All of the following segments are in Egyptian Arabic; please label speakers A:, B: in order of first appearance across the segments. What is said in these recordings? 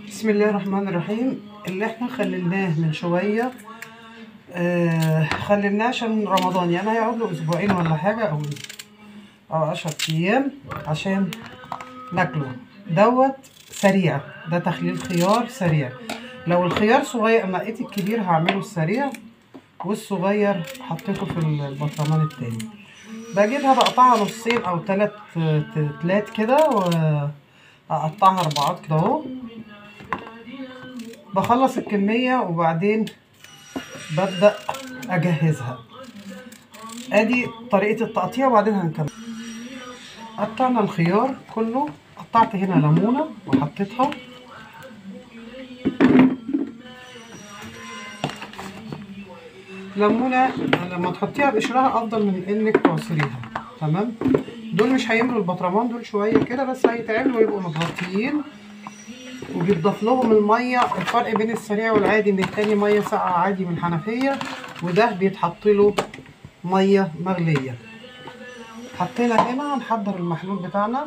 A: بسم الله الرحمن الرحيم. اللي احنا خللناه من شوية خللناه عشان رمضان، يعني هيقعد له اسبوعين ولا حاجة او 10 ايام عشان ناكله. دوت سريع، ده تخليل خيار سريع. لو الخيار صغير نقيت الكبير هعمله السريع، والصغير حطيته في البطرمان التاني. بجيبها بقطعها نصين او تلات كده، واقطعها اربعات كده اهو. بخلص الكمية وبعدين ببدأ اجهزها. ادي طريقة التقطيع وبعدين هنكمل. قطعنا الخيار كله، قطعت هنا ليمونة وحطيتها، ليمونة لما تحطيها بقشرها افضل من انك تعصريها. تمام، دول مش هيملوا البطرمان، دول شوية كده بس هيتعملوا ويبقوا متغطيين، وبيتضاف لهم المية. الفرق بين السريع والعادي ان التاني مية ساقعه عادي من الحنفية، وده بيتحط له مية مغليه. حطينا هنا، هنحضر المحلول بتاعنا.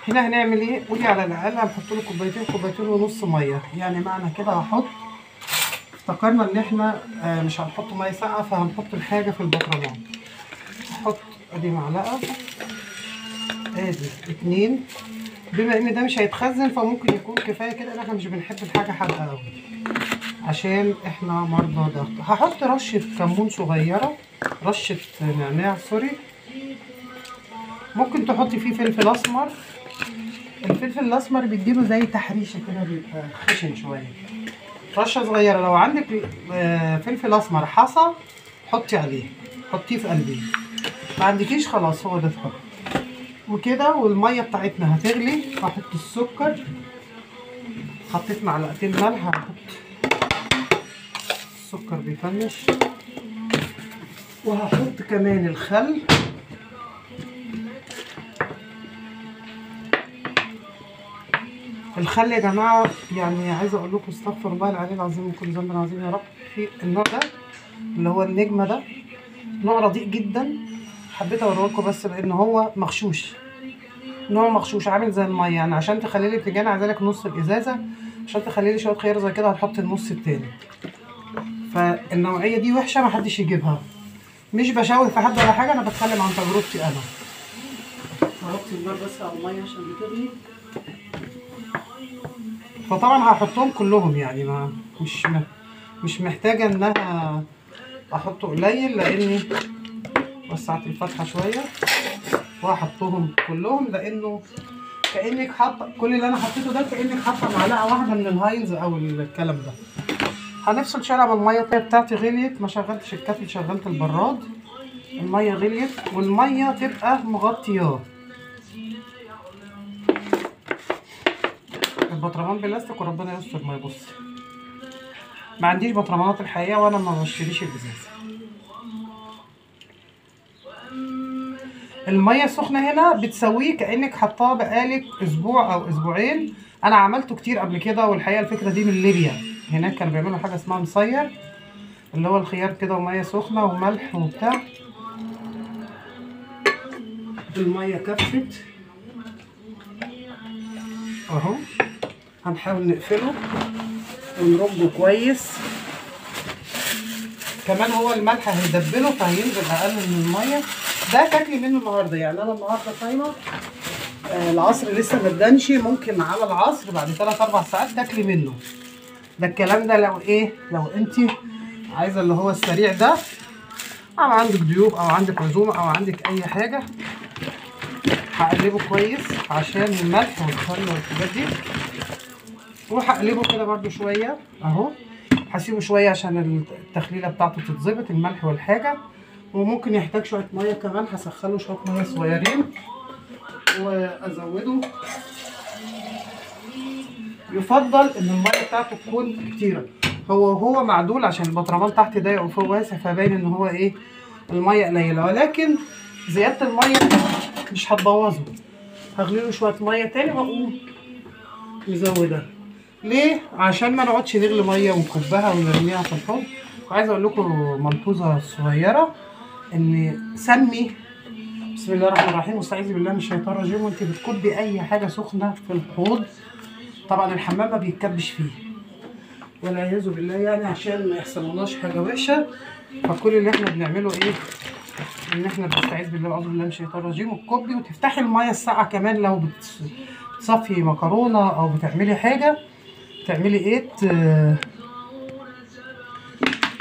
A: هنا هنعمل ايه؟ قولي على الاقل هنحط له كوبايتين، كوبايتين ونص مية. يعني معنى كده هحط، افتكرنا ان احنا مش هنحط مية ساقعه فهنحط الحاجة في البطرمان. هحط ادي معلقه، ادي 2. بما ان ده مش هيتخزن فممكن يكون كفاية كده، احنا مش بنحب الحاجة حادقه قوي عشان احنا مرضى ضغط. هحط رشه كمون صغيرة، رشه نعناع sorry. ممكن تحطي فيه فلفل اسمر، الفلفل الاسمر بيديله زي تحريشه كده، بيبقى خشن شوية. رشه صغيرة. لو عندك فلفل اسمر حصى حطي عليه، حطيه في قلبية. ما عندكيش خلاص هو ده تحطي وكده. والمية بتاعتنا هتغلي، هحط السكر، حطيت معلقتين ملح، هحط السكر بيفنش، وهحط كمان الخل. الخل يا جماعة يعني عايزه اقول لكم استغفر الله العلي العظيم من كل ذنب عظيم يا رب. في النوع ده اللي هو النجمة ده نوع رديء جدا، حبيت اوريه لكم بس لان هو مغشوش، نوع مغشوش عامل زي المية. يعني عشان تخلي لي بتنجان عايزه لك نص الازازه، عشان تخلي لي شوية خيار زي كده هتحط النص التاني. فالنوعيه دي وحشة، محدش يجيبها. مش بشوه في حد ولا حاجة، انا بتكلم عن تجربتي انا. هحط النار بس على المية عشان بتغلي. فطبعا هحطهم كلهم، يعني ما مش محتاجه ان انا احطه قليل لاني وسعت الفتحة شوية، وهحطهم كلهم لانه كانك حاطه كل اللي انا حطيته ده كانك حاطه معلقه واحدة من الهاينز او الكلام ده. هنفصل شوية على المية بتاعتي غليت، ما شغلتش الكتل، شغلت البراد. المية غليت والمية تبقى مغطياه. البطرمان بلاستيك وربنا يستر ما يبص. ما عنديش بطرمانات الحقيقة، وانا ما بشتريش الازاز. المية السخنة هنا بتسويه كانك حطاه بقالك اسبوع او اسبوعين. انا عملته كتير قبل كده، والحقيقة الفكرة دي من ليبيا، هناك كانوا بيعملوا حاجة اسمها مصير، اللي هو الخيار كده ومية سخنة وملح وبتاع. المية كفت اهو، هنحاول نقفله ونرجه كويس. كمان هو الملح هيدبله فهينزل اقل من المية. ده تاكلي منه النهارده، يعني انا النهارده صايمه، العصر لسه ما ادانش، ممكن على العصر بعد 3 4 ساعات تاكلي منه. ده الكلام ده لو ايه، لو انت عايزه اللي هو السريع ده، او عندك ضيوف او عندك عزومة او عندك اي حاجة. هقلبه كويس عشان الملح والخل والحاجات دي، وهقلبه كده برده شوية اهو. هسيبه شوية عشان التخليله بتاعته تتظبط، الملح والحاجة. وممكن يحتاج شوية مية كمان، هسخنه شوية مية صغيرين وازوده. يفضل ان المية بتاعته تكون كتيرة. هو معدول عشان البطرمان تحت ضيق وفوق واسع، فباين ان هو ايه المية قليله، ولكن زيادة المية مش هتبوظه. هغليله شوية مية تاني واقوم مزودها. ليه؟ عشان ما نقعدش نغلي مية ونكبها ونرميها في الحوض. وعايزه اقول لكم ملحوظة صغيرة، ان سمي بسم الله الرحمن الرحيم واستعيذ بالله من الشيطان الرجيم وانت بتكبي اي حاجة سخنة في الحوض. طبعا الحمام ما بيتكبش فيه والعياذ بالله، يعني عشان ما يحصلناش حاجة وحشة. فكل اللي احنا بنعمله ايه؟ ان احنا بنستعيذ بالله اعوذ بالله من الشيطان الرجيم، وتكبي وتفتحي المية الساقعه كمان لو بتصفي مكرونه او بتعملي حاجة، تعملي ايه؟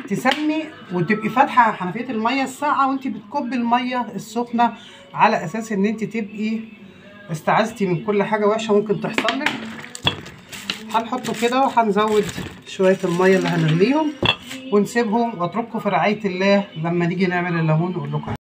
A: تسمي وتبقي فاتحة حنفية المية الساقعه وانت بتكبي المية السخنة، على اساس ان انت تبقي استعاذتي من كل حاجة وحشة ممكن تحصل لك. هنحطه كده وهنزود شوية المية اللي هنغليهم ونسيبهم، واترككم في رعاية الله لما نيجي نعمل الليمون نقول لكم.